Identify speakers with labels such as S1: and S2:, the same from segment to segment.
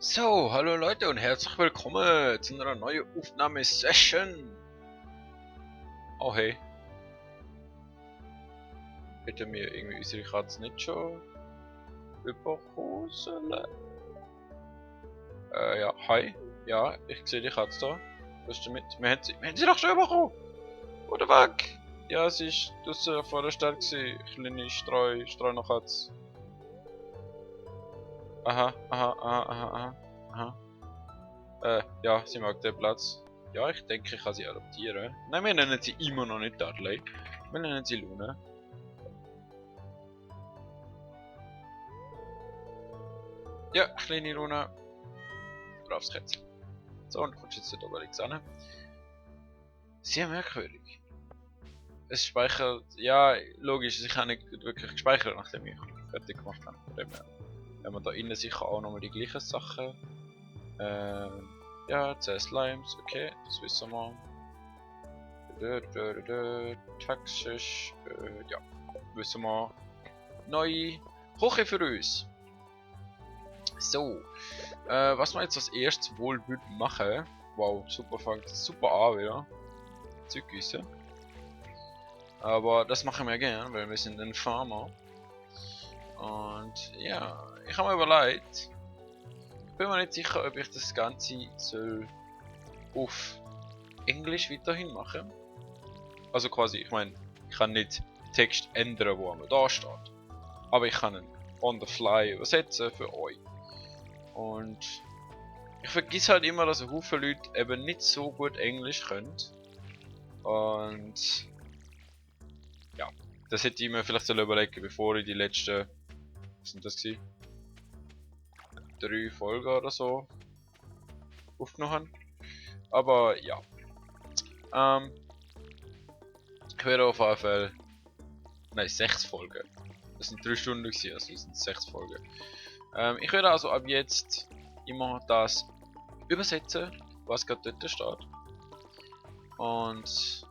S1: So, hallo Leute und herzlich willkommen zu einer neuen Aufnahmesession. Oh hey. Hätten wir irgendwie unsere Katze nicht schon überhosen? Ja, hi. Ja, ich sehe die Katze da. Was ist damit? Wir haben sie doch schon überkommen. Oder weg? Ja, sie ist draussen vor der Stadt gewesen. Kleine Streu noch Katze. Aha. Ja, sie mag den Platz. Ja, ich denke, ich kann sie adoptieren. Nein, wir nennen sie immer noch nicht Dudley. Wir nennen sie Luna. Ja, kleine Luna. Braves Kätzchen. So, und du kommst jetzt da links an. Sehr merkwürdig. Es speichert. Ja, logisch, ich habe nicht wirklich gespeichert, nachdem ich fertig gemacht habe. Wenn man da innen sicher auch nochmal die gleichen Sachen. Ja, 10 Slimes, okay, das wissen wir. Taxis, ja, wissen wir. Neue Küche für uns. So, was wir jetzt als erstes wohl würden machen. Wow, super, fängt super an wieder. Zeug. Aber das machen wir gerne, weil wir sind ein Farmer. Und ja, ich habe mir überlegt, ich bin mir nicht sicher, ob ich das Ganze soll auf Englisch weiterhin machen. Also quasi, ich meine, ich kann nicht Text ändern, wo einmal da steht. Aber ich kann ihn on the fly übersetzen für euch. Und ich vergiss halt immer, dass ein Haufen Leute eben nicht so gut Englisch können. Und ja, das hätte ich mir vielleicht überlegen, bevor ich die letzten, was sind das gewesen? 3 Folgen oder so aufgenommen habe. Aber ja. Ich werde auf jeden Fall. Nein, 6 Folgen. Das sind 3 Stunden gewesen, also das sind 6 Folgen. Ich werde also ab jetzt immer das übersetzen, was gerade dort steht. Und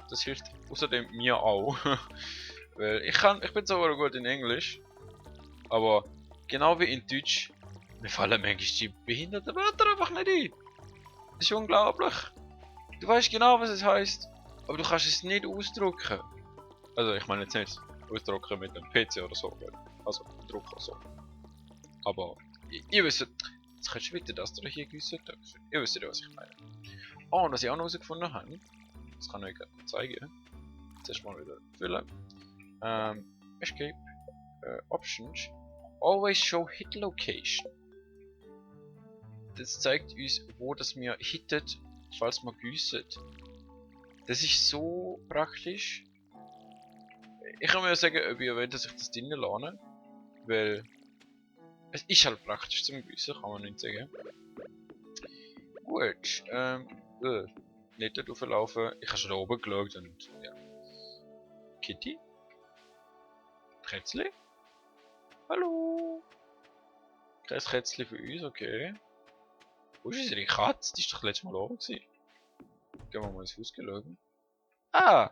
S1: das hilft außerdem mir auch. Weil ich bin zwar gut in Englisch, aber genau wie in Deutsch, mir fallen manchmal die behinderten Wörter einfach nicht ein. Das ist unglaublich. Du weißt genau, was es heißt, aber du kannst es nicht ausdrücken. Also ich meine jetzt nicht ausdrücken mit einem PC oder so, also drucken so. Aber ihr wisst, jetzt kannst du bitte das da hier gewissen. Ihr wisst ja, was ich meine. Oh, und was ich auch noch herausgefunden habe, das kann ich euch gerne zeigen. Zuerst mal wieder füllen. Escape, Options, always show hit location. Das zeigt uns, wo das wir hittet, falls wir güssen. Das ist so praktisch. Ich kann mir sagen, ob ich erwähnt, dass ich das drinnen lerne, weil es ist halt praktisch zum Güssen, kann man nicht sagen. Gut, nicht dort rauflaufen. Ich habe schon da oben geschaut und ja. Kitty? Kätzli? Hallo? Kein Kätzli für uns, okay. Wo ist unsere Katze? Die ist doch letztes Mal oben gewesen. Gehen wir mal ins Haus schauen. Ah!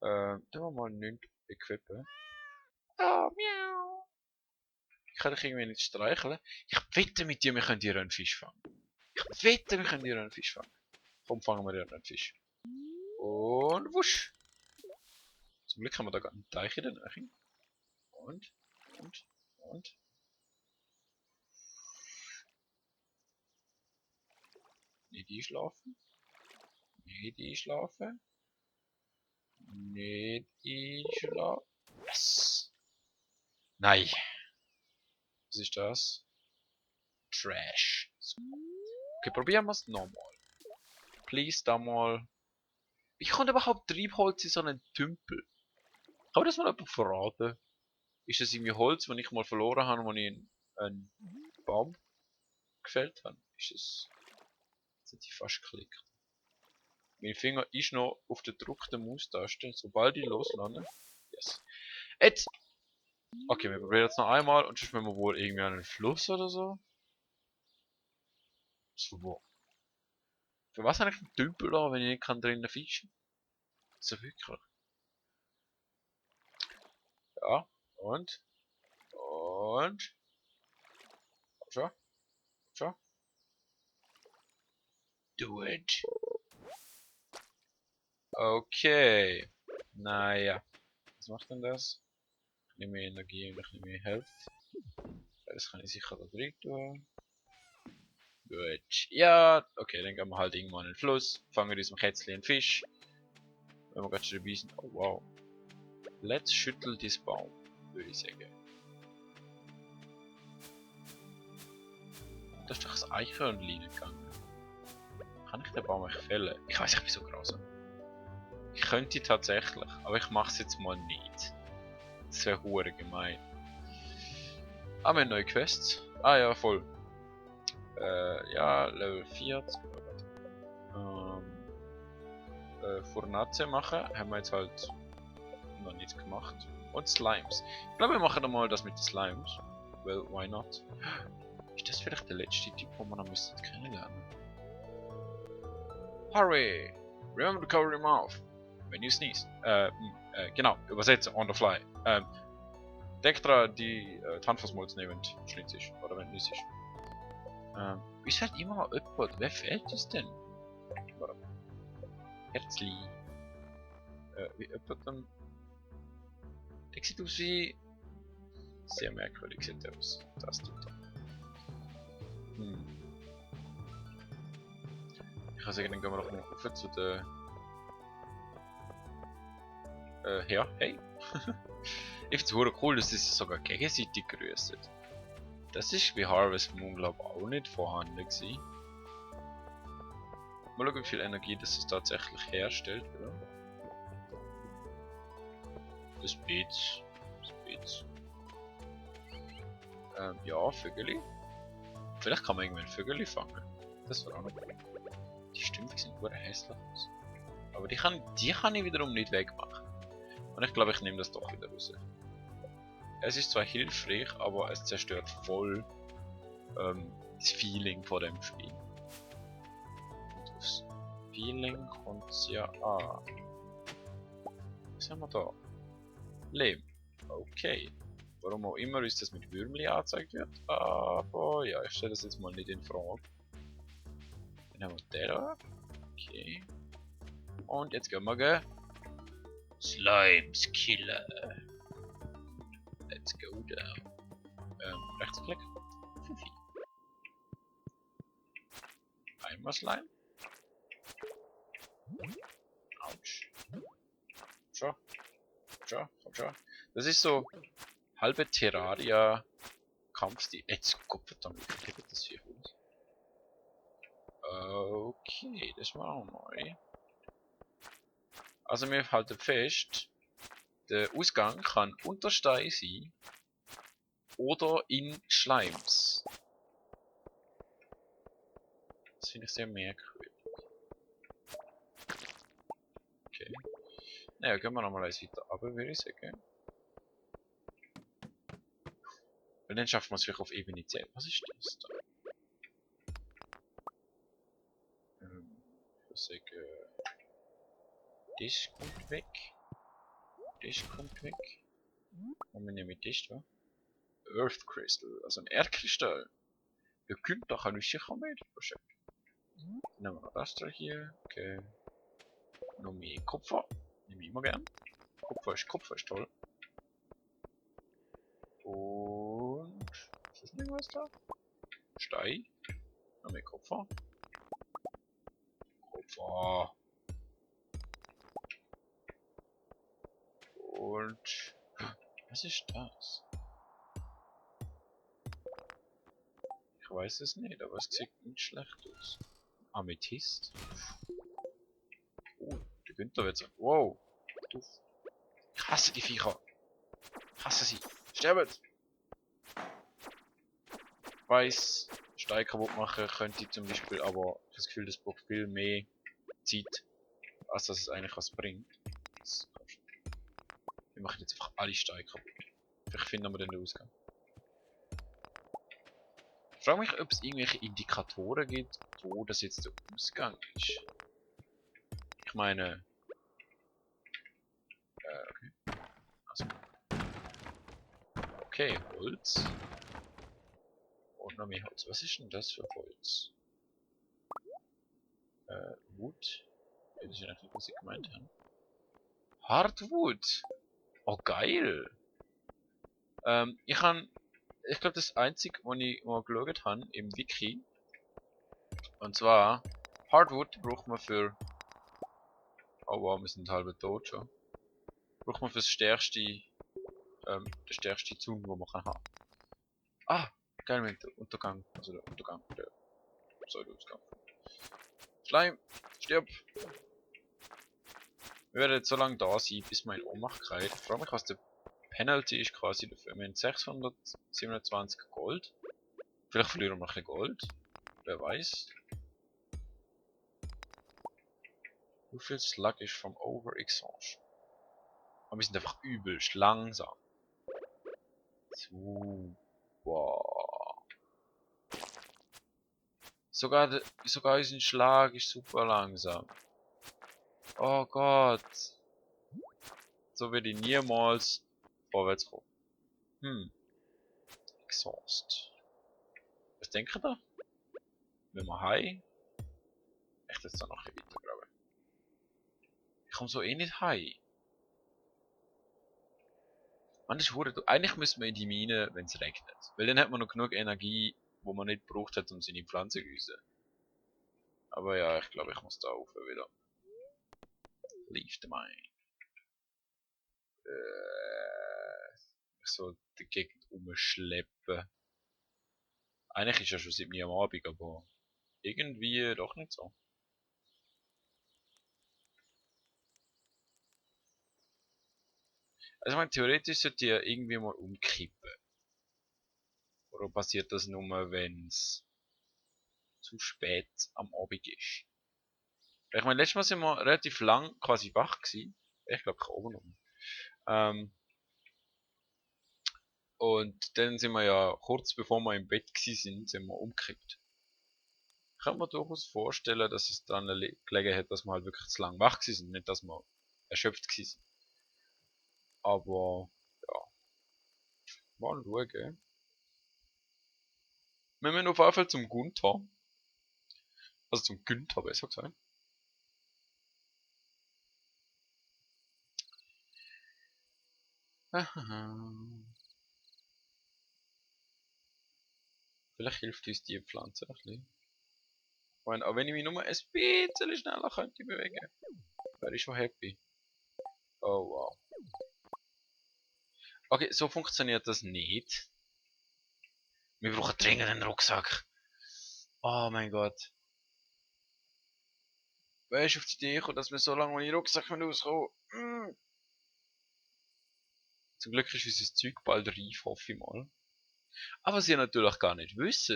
S1: Tun wir mal nichts equippen. Ah, miau! Ich kann dich irgendwie nicht streicheln. Ich wette mit dir, wir können dir einen Fisch fangen. Ich wette, wir können dir einen Fisch fangen. Komm, fangen wir dir einen Fisch. Und wusch! Zum Glück haben wir da gerade einen Teich in der Nähe. Und. Nicht einschlafen. Nicht einschlafen. Nicht einschlafen. Yes! Nein! Was ist das? Trash. Okay, probieren wir es nochmal. Please, da mal. Wie kommt überhaupt Treibholz in so einen Tümpel? Kann mir das mal jemand verraten? Ist das irgendwie Holz, das ich mal verloren habe, als ich einen Baum gefällt habe? Ist es. Jetzt hätte ich fast geklickt. Mein Finger ist noch auf der gedrückten Maustaste. Sobald ich loslande. Yes. Jetzt! Okay, wir probieren jetzt noch einmal und sonst müssen wir wohl irgendwie an einen Fluss oder so. So. Für was habe ich einen Tümpel da, wenn ich nicht drinnen fischen kann? So wirklich. Ja, und. Schon. Do it. Okay. Naja. Was macht denn das? Ich nehme mehr Energie und ich nehme mehr Health. Das kann ich sicher da drin tun. Gut. Ja, okay, dann gehen wir halt irgendwann in den Fluss. Fangen diesem Kätzchen einen Fisch. Wenn wir gerade schon dabei sind. Oh wow. Let's schüttel this Baum, würde ich sagen. Das ist doch das Eichhörnchen gegangen. Kann ich den Baum echt fällen? Ich weiß, ich bin so grausam. Ich könnte tatsächlich, aber ich mache es jetzt mal nicht. Das wäre hure gemein. Ah, wir haben neue Quests. Ah ja, voll. Ja, Level 40. Fornace machen, haben wir jetzt halt noch nicht gemacht. Und Slimes. Ich glaube, wir machen mal das mit den Slimes. Well, why not? Ist das vielleicht der letzte Typ, den wir noch müssen kennenlernen? Hurry! Remember to cover your mouth when you sneeze. Genau, übersetzen, on the fly. Denk dran, die Handfassmolz nehmen, schließlich. Oder wenn es ist. Ist halt immer noch jemand. Wer fehlt es denn? Warte. Herzli. Wie jemand dann. Der sieht aus wie. Sehr merkwürdig sieht er aus. Das tut er. Ich kann sagen, dann gehen wir doch mal rauf zu der. Ja, hey. Ich finde es hure cool, dass es sogar gegenseitig grüßt. Das ist bei Harvest Moon, glaube ich, auch nicht vorhanden gewesen. Mal schauen, wie viel Energie das tatsächlich herstellt, oder? Das Beats. Ja, Vögeli. Vielleicht kann man irgendwann Vögeli fangen. Das wäre auch noch cool. Die Stümpfe sind hure hässlich aus. Aber die kann ich wiederum nicht wegmachen. Und ich glaube, ich nehme das doch wieder raus. Es ist zwar hilfreich, aber es zerstört voll das Feeling von dem Spiel. Und das Feeling kommt ja an. Was haben wir da? Leben. Okay. Warum auch immer uns das mit Würmli angezeigt wird. Aber ja, ich stelle das jetzt mal nicht in Frage. Dann haben wir den da. Okay. Und jetzt gehen wir Slimes Killer. Let's go down. Rechtsklick. Einmal Slime. Autsch. Schau. Das ist so halbe Terraria Kampfstil. Jetzt Gottverdammt, wie geht das hier aus? Okay, das war auch neu. Also wir halten fest, der Ausgang kann unter Stein sein oder in Schleims. Das finde ich sehr merkwürdig. Okay. Naja, gehen wir nochmal eins weiter runter, würde ich sagen. Und dann schaffen wir es vielleicht auf Ebene 10. Was ist das da? Ich würde sagen, das kommt weg. Das kommt weg. Und wir nehmen das da. Earth Crystal, also ein Erdkristall. Der kommt doch an sicher mit. Dann nehmen wir noch das da hier. Okay. Noch mehr Kupfer. Nehme ich immer gern. Kupfer ist toll. Und. Was ist denn was da? Stein. Noch mehr Kupfer. Und. Was ist das? Ich weiß es nicht, aber es sieht nicht schlecht aus. Amethyst. Oh, der Günther wird sagen. Wow. Ich hasse die Viecher. Ich hasse sie. Sterbt! Weiß, Stein kaputt machen könnte ich zum Beispiel, aber ich habe das Gefühl, das braucht viel mehr Zeit, als dass es eigentlich was bringt. Wir machen jetzt einfach alle Steine kaputt. Vielleicht finden wir dann den Ausgang. Ich frage mich, ob es irgendwelche Indikatoren gibt, wo das jetzt der Ausgang ist. Ich meine... okay. Also. Okay, Holz. Und noch mehr Holz. Was ist denn das für Holz? Wood. Das ist ja nicht, was ich gemeint habe. Hardwood! Oh, geil! Ich glaube, das einzige, was ich mal geschaut habe im Wiki, und zwar, Hardwood braucht man für. Oh wow, wir sind halb tot schon. Braucht man für das stärkste, den stärksten Zaun, den man kann haben. Ah, geil mit dem Untergang, also der Untergang, der Pseudo-Ausgang. Schleim, stirb! Wir werden jetzt so lange da sein, bis wir in Ohnmacht kriegen. Ich frage mich, was der Penalty ist quasi dafür. Wir haben 627 Gold. Vielleicht verlieren wir noch ein bisschen Gold. Wer weiß. Wie viel Slug ist vom Overexhaust? Aber wir sind einfach übelst langsam. So. Wow. Sogar unser Schlag ist super langsam. Oh Gott. So werde ich niemals vorwärts kommen. Exhaust. Was denkt ihr da? Wenn wir high? Echt jetzt da noch ein bisschen weitergraben. Ich komme so eh nicht high. Man, das ist verdammt. Eigentlich müssen wir in die Mine, wenn es regnet. Weil dann hat man noch genug Energie, wo man nicht gebraucht hat, um seine Pflanzen zu gießen. Aber ja, ich glaube, ich muss da rauf wieder. Leave the mine. Ich soll die Gegend umschleppen. Eigentlich ist ja schon 7 Uhr am Abend, aber irgendwie doch nicht so. Also ich meine, theoretisch sollte ja irgendwie mal umkippen. Oder passiert das nur, wenn es zu spät am Abend ist? Ich meine, letztes Mal sind wir relativ lang quasi wach gewesen. Ich glaube, ich oben um. Und dann sind wir ja kurz bevor wir im Bett gewesen sind wir umgekippt. Ich kann mir durchaus vorstellen, dass es dann gelegen hat, dass wir halt wirklich zu lang wach gewesen sind, nicht dass wir erschöpft gewesen sind. Aber ja, mal schauen. Wir müssen auf jeden Fall zum Gunther. Also zum Günther besser gesagt. Vielleicht hilft uns die Pflanze ein bisschen. Auch wenn ich mich nur ein bisschen schneller könnte bewegen, wäre ich schon happy. Oh wow. Okay, so funktioniert das nicht. Wir brauchen dringend einen Rucksack. Oh mein Gott. Wer ist auf die Idee gekommen, dass wir so lange ohne Rucksack rauskommen? Zum Glück ist unser Zeug bald reif, hoffe ich mal. Aber was ihr natürlich gar nicht wisst,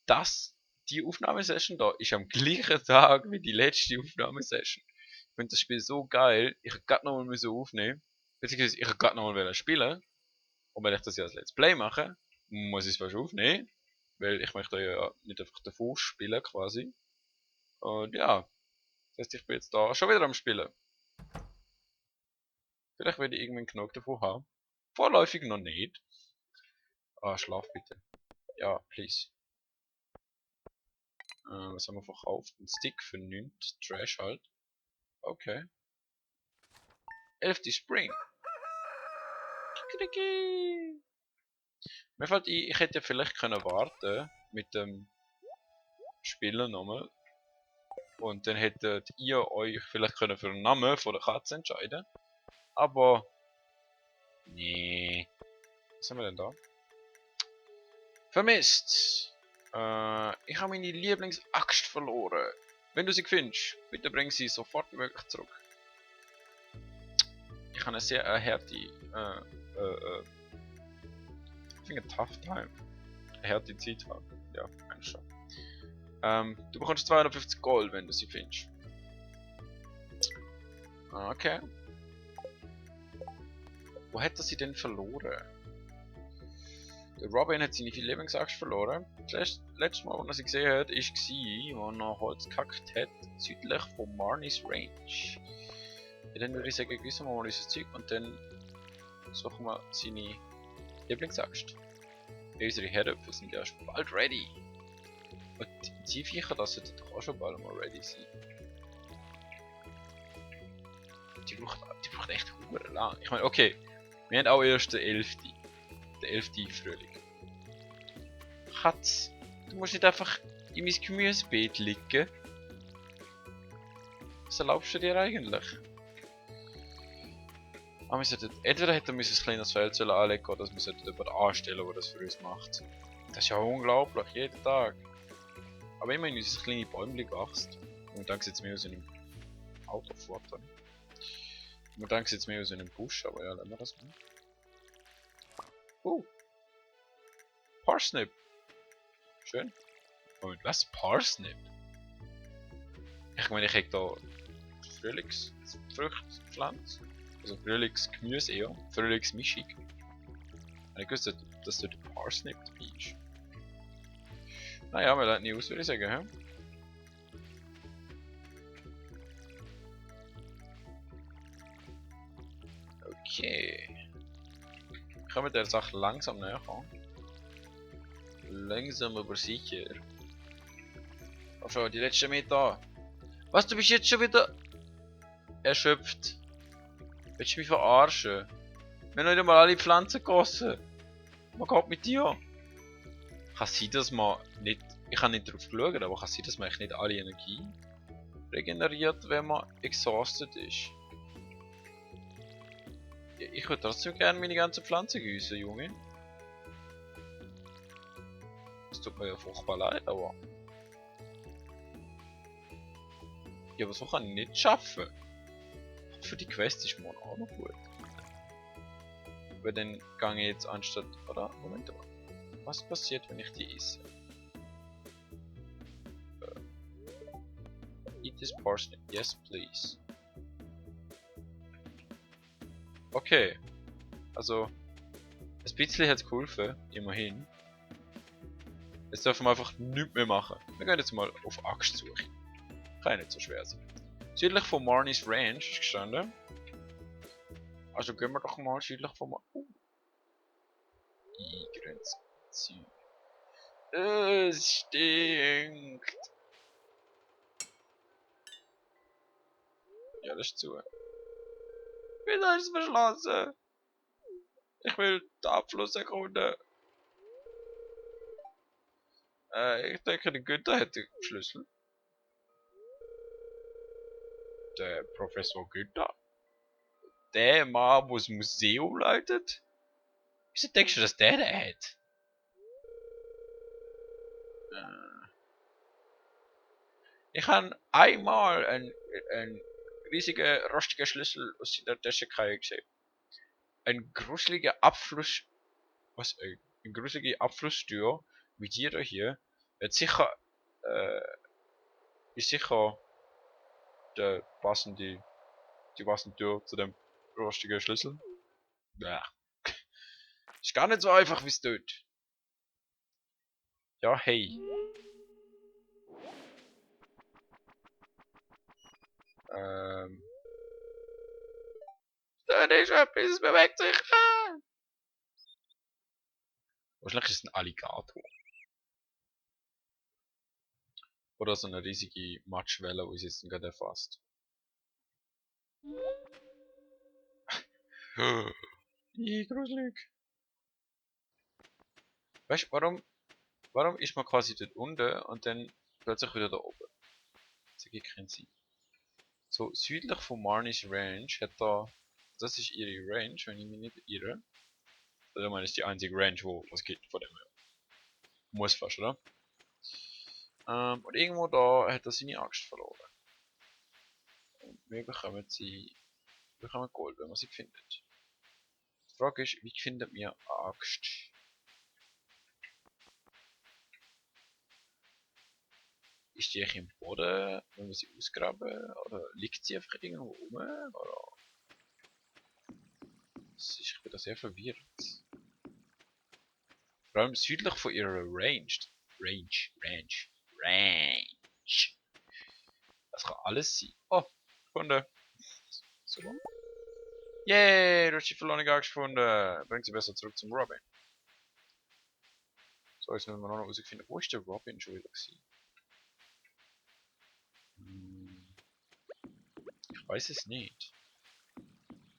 S1: dass die Aufnahmesession da ist am gleichen Tag wie die letzte Aufnahmesession. Ich finde das Spiel so geil, ich hätte gerade nochmal aufnehmen. Beziehungsweise ich hätte gerade nochmal spielen. Und wenn ich das ja als Let's Play mache, muss ich es fast aufnehmen. Weil ich möchte ja nicht einfach davor spielen quasi. Und ja, das heißt, ich bin jetzt da schon wieder am Spielen. Vielleicht werde ich irgendwann genug davon haben. Vorläufig noch nicht. Ah, schlaf bitte. Ja, please. Was haben wir verkauft? Ein Stick für 9. Trash halt. Okay. 11. Spring. Mir fällt ein, ich hätte ja vielleicht können warten mit dem Spielen nochmal. Und dann hättet ihr euch vielleicht können für den Namen von der Katze entscheiden. Aber. Nee. Was haben wir denn da? Vermisst. Ich habe meine Lieblingsaxt verloren. Wenn du sie findest, bitte bring sie sofort wie möglich zurück. Ich habe eine sehr harte, ich finde tough time. Eine harte Zeit haben. Ja, eigentlich schon. Du bekommst 250 Gold, wenn du sie findest. Okay. Wo hat er sie denn verloren? Der Robin hat seine Lieblingsaxt verloren. Das letzte Mal, als er sie gesehen hat, war, als er Holz gekackt hat, südlich von Marnie's Range. Ja, dann würde ich sagen, gewissen wir mal unser Zeug und dann suchen wir seine Lieblingsaxt. Unsere Herdöpfel sind ja schon bald ready. Und die Viecher, das sollten doch auch schon bald mal ready sein. Die braucht echt super lang. Ich meine, okay, wir haben auch erst den 11. Den 11. Frühling. Katz, du musst nicht einfach in mein Gemüsebeet liegen. Was erlaubst du dir eigentlich? Ah, wir sollten, entweder hätten wir ein kleines Feld anlegen oder wir sollten jemanden anstellen, der das für uns macht. Das ist ja unglaublich, jeden Tag. Aber immerhin unser kleine Bäumchen wächst. Und dann sieht es mehr aus einem Auto fort. Und dann sieht es mehr aus einem Busch, aber ja, lassen wir das mal. Parsnip. Schön. Moment, was? Parsnip? Ich meine, ich hätte da Frühlingsfruchtpflanze. Also Frühlingsgemüse eher. Frühlingsmischung. Ich wusste, dass dort Parsnip dabei ist. Naja, wir lernen nie aus, würde ich sagen. He? Okay. Können wir der Sache langsam näher kommen? Langsam aber sicher. Oh, schau, die letzte Meter. Was, du bist jetzt schon wieder erschöpft? Willst du mich verarschen? Wir haben nicht einmal alle Pflanzen gegossen. Was geht mit dir? Kann sein, dass man nicht... Ich habe nicht drauf geschaut, aber kann sein, dass man eigentlich nicht alle Energie regeneriert, wenn man exhausted ist. Ich würde trotzdem gerne meine ganzen Pflanzen gießen, Junge. Das tut mir ja furchtbar leid, aber... Ja, aber so kann ich nicht schaffen. Für die Quest ist morgen auch noch gut. Weil dann gehe ich jetzt anstatt... Oder? Moment mal. Was passiert, wenn ich die esse? Eat this parsnip. Yes, please. Okay. Also... Ein bisschen hat es geholfen. Immerhin. Jetzt dürfen wir einfach nichts mehr machen. Wir gehen jetzt mal auf Axtsuche. Kann ja nicht so schwer sein. Südlich von Marnie's Ranch ist gestanden. Also gehen wir doch mal südlich von Eingrenzziel. Es stinkt. Ja, das ist zu. Wieso ist es verschlossen? Ich will den Abfluss erkunden. Ich denke, der Günther hat den Schlüssel. Der Professor Günther. Der Mann, der das Museum leitet. Wieso denkst du, dass der hat? Ich habe einmal einen riesigen rostigen Schlüssel aus seiner Tasche gesehen. Ein gruseliger Abfluss. Was? Eine gruselige Abflusstür wie die da hier. Wird sicher. Ist sicher die passende Tür zu dem rostigen Schlüssel. Ja. Ist gar nicht so einfach wie es tut. Ja, hey. Da ist etwas, es bewegt sich. Wahrscheinlich ist es ein Alligator. Oder so eine riesige Matschwelle, die uns jetzt gerade erfasst. Gruselig. Weißt du, warum ist man quasi dort unten und dann plötzlich wieder da oben? Das ergibt keinen Sinn. So, südlich von Marnie's Ranch hat da. Das ist ihre Range, wenn ich mich nicht irre. Also, ich meine, das ist die einzige Range, wo was geht von dem her. Muss fast, oder? Und irgendwo da hat er seine Axt verloren. Und wir bekommen Gold, wenn man sie findet. Die Frage ist, wie findet man eine Axt? Ist die im Boden, wenn wir sie ausgraben? Oder liegt sie einfach irgendwo rum? Oder? Ich bin da sehr verwirrt. Vor allem südlich von ihrer Range. Range. Das kann alles sein. Oh, gefunden. So. Yay, du hast die verlorene Axt gefunden. Bringt sie besser zurück zum Robin. So, jetzt müssen wir noch herausfinden, wo ist der Robin schon wieder gewesen? weiß es nicht.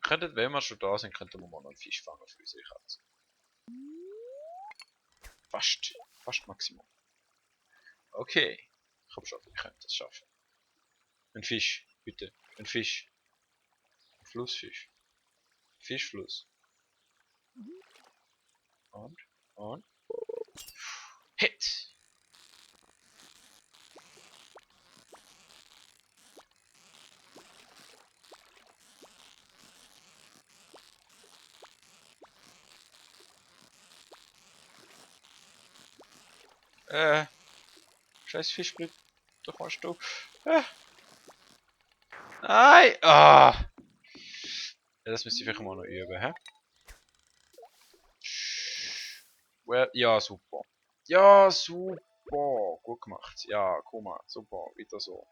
S1: Könntet, wenn wir schon da sind, könnten wir mal noch einen Fisch fangen für unsere Katze. Fast Maximum. Okay. Ich hab schon, ich könnte das schaffen. Ein Fisch, bitte. Ein Fisch. Ein Flussfisch. Fischfluss. Und. Hit! Scheiß Fischblick. Doch mal du. Nein! Ah! Ja, das müsste ich vielleicht mal noch üben, hä? Well, ja, super. Ja, super. Gut gemacht. Ja, Kuma, super. Wieder so.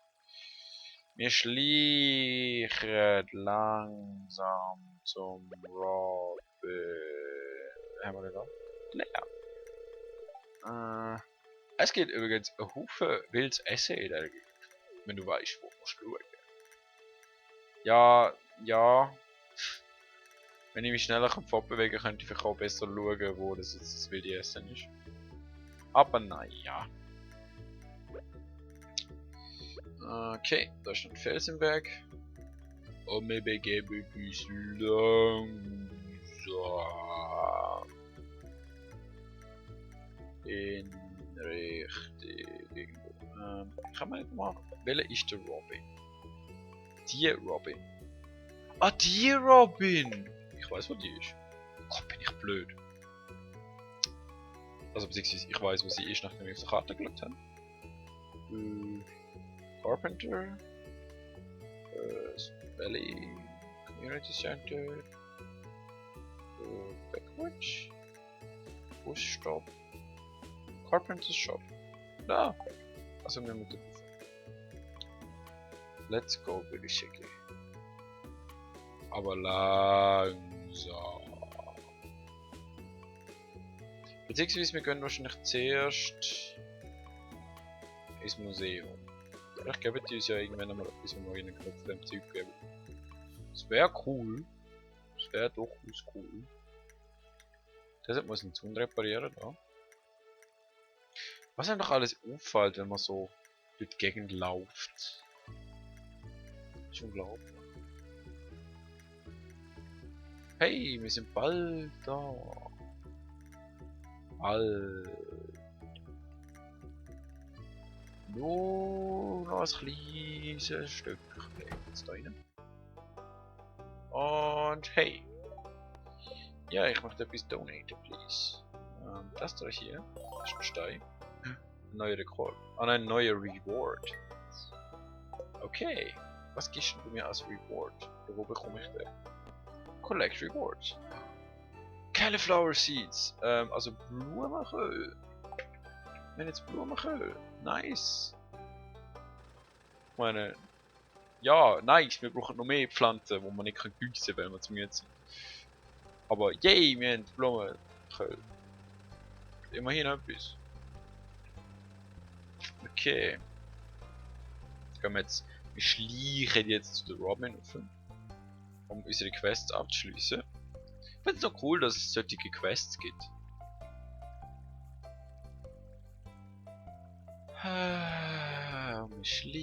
S1: Wir schleichen langsam zum Robben. Haben wir den da? Leer. Es gibt übrigens einen Haufen wildes Essen in der Gegend. Wenn du weißt, wo du schauen. Ja. Wenn ich mich schneller fortbewegen kann, könnte ich vielleicht auch besser schauen, wo das jetzt das wilde Essen ist. Aber naja. Okay, da ist noch ein Fels im Weg. Und wir begeben uns langsam in Richtung. Kann man nicht mal. Welcher ist der Robin? Die Robin. Ah, die Robin! Ich weiß, wo die ist. Gott, bin ich blöd. Also, beziehungsweise ich weiß, wo sie ist, nachdem wir auf der Karte geschaut haben. Carpenter. Valley. Community Center. Backwatch. Busstop. Carpenter's Shop. Da! Also, wir mit der Bufe. Let's go, würde ich sagen. Aber langsam. Beziehungsweise wir gehen wahrscheinlich zuerst ins Museum. Vielleicht geben die uns ja irgendwann mal etwas, wenn wir ihnen Knopf dem Zeug geben. Das wäre cool. Das wäre durchaus cool. Deshalb muss ich den Zaun reparieren da. Was einem doch alles auffällt, wenn man so durch die Gegend läuft. Das ist unglaublich. Hey, wir sind bald da. Bald. Nur noch ein kleines Stück. Jetzt da rein. Und hey. Ja, ich möchte etwas donaten, please. Das da hier. Das ist ein Stein. Ein neuer Rekord. Ein neuer Reward. Okay. Was gibst du mir als Reward? Oder wo bekomme ich den? Collect Rewards. Cauliflower Seeds. Also Blumenkohl. Wir haben jetzt Blumenkohl. Nice. Ich meine... Ja, nice. Wir brauchen noch mehr Pflanzen, wo man nicht gießen kann, wenn wir zu müde sind. Aber yay, wir haben Blumenkohl. Immerhin etwas. Okay. Gehen wir jetzt... Wir schleichen jetzt zu der Robin auf, um unsere Quests abzuschließen. Ich finde es noch cool, dass es solche Quests gibt. Wir schleichen.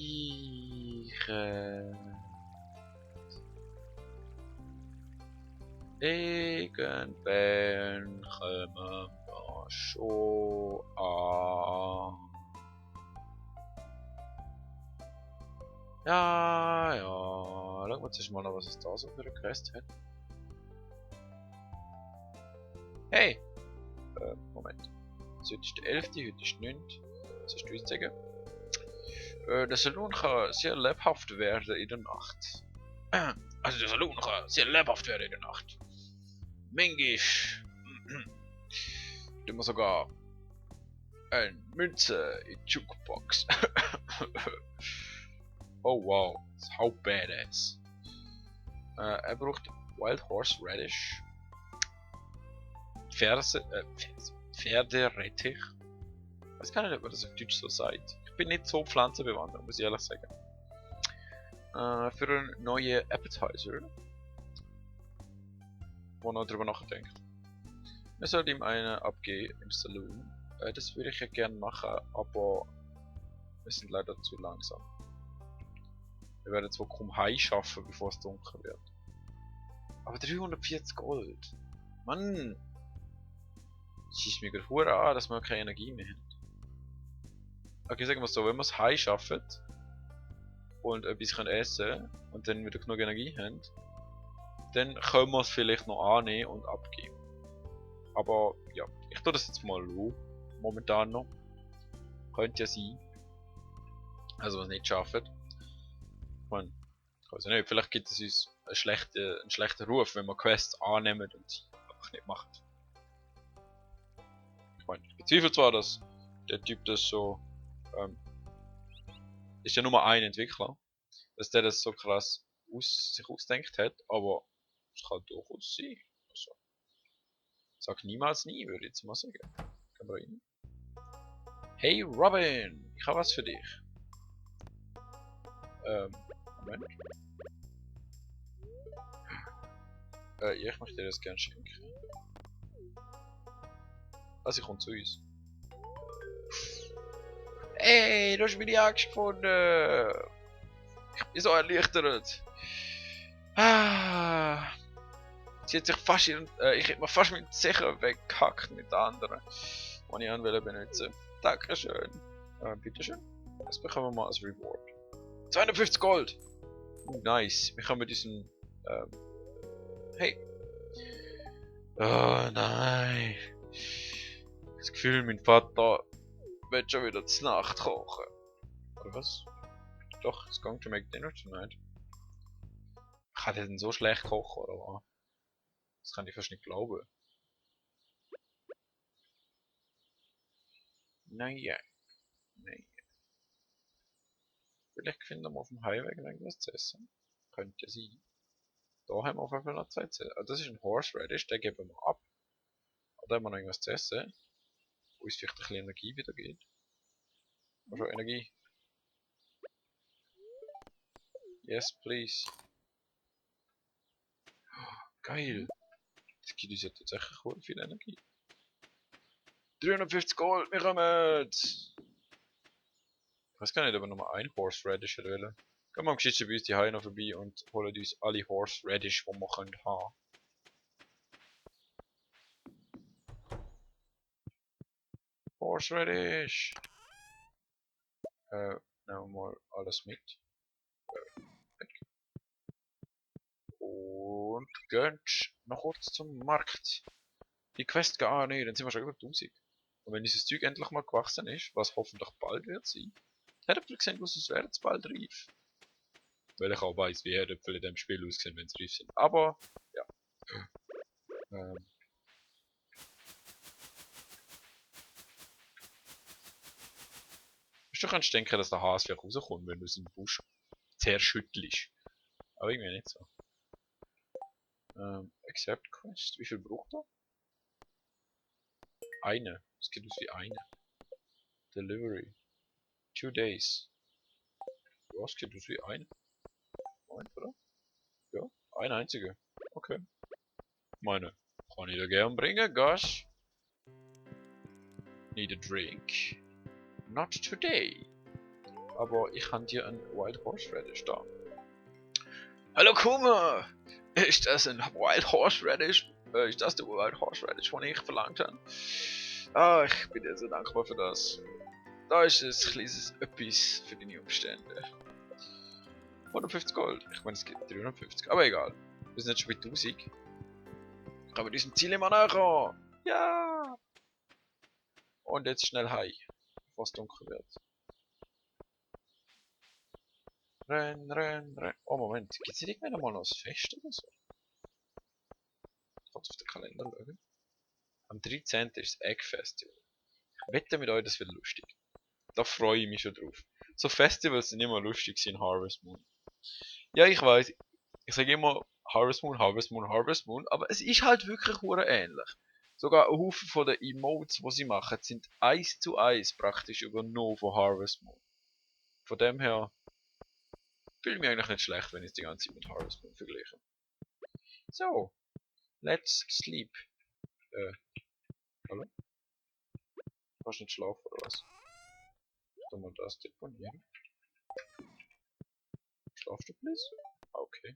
S1: Irgendwann kommen wir schon an. Ja. Schauen wir zuerst mal noch, was es da so für eine Quest hat. Hey! Moment. Also heute ist der 11., heute ist der 9. Was hast du uns sagen? Der Saloon kann sehr lebhaft werden in der Nacht. Also der Saloon kann sehr lebhaft werden in der Nacht. Manchmal tun wir sogar eine Münze in die Jukebox. Oh wow, how badass. Er braucht Wild Horse Radish. Pferderettich. Ich weiß gar nicht, ob man das auf Deutsch so sagt. Ich bin nicht so pflanzenbewandert, muss ich ehrlich sagen. für einen neuen Appetizer, wo noch drüber nachdenkt. Wir sollten ihm einen abgeben im Saloon. Das würde ich ja gerne machen, aber wir sind leider zu langsam. Wir werden zwar kaum heim schaffen, bevor es dunkel wird. Aber 340 Gold. Mann! Schießt mir gerade hure an, dass wir keine Energie mehr haben. Okay, sagen wir so, wenn wir es heim schaffen und etwas essen können und dann wieder genug Energie haben, dann können wir es vielleicht noch annehmen und abgeben. Aber ja, ich tue das jetzt mal schauen. Momentan noch. Könnte ja sein. Also, was nicht schaffen. Ich meine, ich weiß nicht, vielleicht gibt es uns einen schlechten Ruf, wenn wir Quests annehmen und sie einfach nicht machen. Ich meine, ich bezweifle zwar, dass der Typ das so. Ist ja nur ein Entwickler, dass der das so krass sich ausdenkt hat, aber es kann durchaus sein. Also, sag niemals nie, würde ich jetzt mal sagen. Gehen wir rein. Hey Robin, ich habe was für dich. Moment. Ich möchte dir das gerne schenken. Also, ich komme zu uns. Hey, du hast meine Axt gefunden! Ich bin so erleichtert. Ah, sie hat sich fast ich hätte mir fast mit Sicher weggehackt mit den anderen, die ich anwählen benutzen. Dankeschön. Bitteschön. Das bekommen wir mal als Reward. 250 Gold! Nice. Wir können mit diesem. Hey. Oh nein. Das Gefühl, mein Vater wird schon wieder zur Nacht kochen. Oder was? Doch, it's going to make dinner tonight. Kann der denn so schlecht kochen, oder was? Das kann ich fast nicht glauben. Naja. Vielleicht finden wir auf dem Highway irgendwas zu essen. Könnte sein. Da haben wir auf jeden Fall noch Zeit zu essen. Also das ist ein Horseradish, den geben wir ab. Da haben wir noch irgendwas zu essen. Wo uns vielleicht ein bisschen Energie wieder geht. Also Energie. Yes, please. Geil. Das gibt uns ja tatsächlich cool viel Energie. 350 Gold, wir kommen! Ich weiß gar nicht, ob wir nochmal ein Horseradish wollen. Gehen wir am geschichtsten bei uns die Haie noch vorbei und holen uns alle Horseradish, die wir haben können. Horseradish! Nehmen wir mal alles mit. Und gehen noch kurz zum Markt. Die Quest gehen, nee, dann sind wir schon über 1000. Und wenn dieses Zeug endlich mal gewachsen ist, was hoffentlich bald wird sein, Herdöpfel sehen aus, als wären es bald reif. Weil ich auch weiss, wie Herdöpfel in dem Spiel aussehen, wenn sie reif sind. Aber, ja. Du kannst denken, dass der Hase vielleicht rauskommt, wenn du es im Busch zerschüttelst. Aber irgendwie nicht so. Accept Quest. Wie viel braucht er? Eine. Es geht aus wie eine. Delivery. 2 days. Ja, es geht aus wie eine. Moment, oder? Ja, eine einzige. Okay. Meine. Kann ich dir gern bringen, gosh. Need a drink. Not today. Aber ich habe dir ein Wild Horseradish da. Hallo Kuma! Ist das ein Wild Horseradish? Ist das der Wild Horseradish, den ich verlangt habe? Ah, ich bin dir so dankbar für das. Da ist ein kleines etwas für deine Umstände. 150 Gold. Ich meine, es gibt 350, aber egal. Wir sind jetzt schon bei 1000. Ich kann mit diesem Ziel immer nachkommen. Ja! Und jetzt schnell heim, bevor es dunkel wird. Renn, renn, renn. Oh Moment, gibt es nicht irgendwann mal noch ein Fest oder so? Ich kann auf den Kalender schauen. Am 13. ist das Egg Festival. Ich wette mit euch, das wird lustig. Da freue ich mich schon drauf. So Festivals sind immer lustig in Harvest Moon. Ja, ich weiß. Ich sage immer Harvest Moon, Harvest Moon, Harvest Moon, aber es ist halt wirklich hure ähnlich. Sogar ein Haufen von den Emotes, die sie machen, sind 1:1 praktisch übernommen von Harvest Moon. Von dem her fühle mich eigentlich nicht schlecht, wenn ich die ganze Zeit mit Harvest Moon vergleiche. So, let's sleep. Hallo? Kannst du nicht schlafen oder was? Soll man das deponieren? Schlafst du, please? Okay.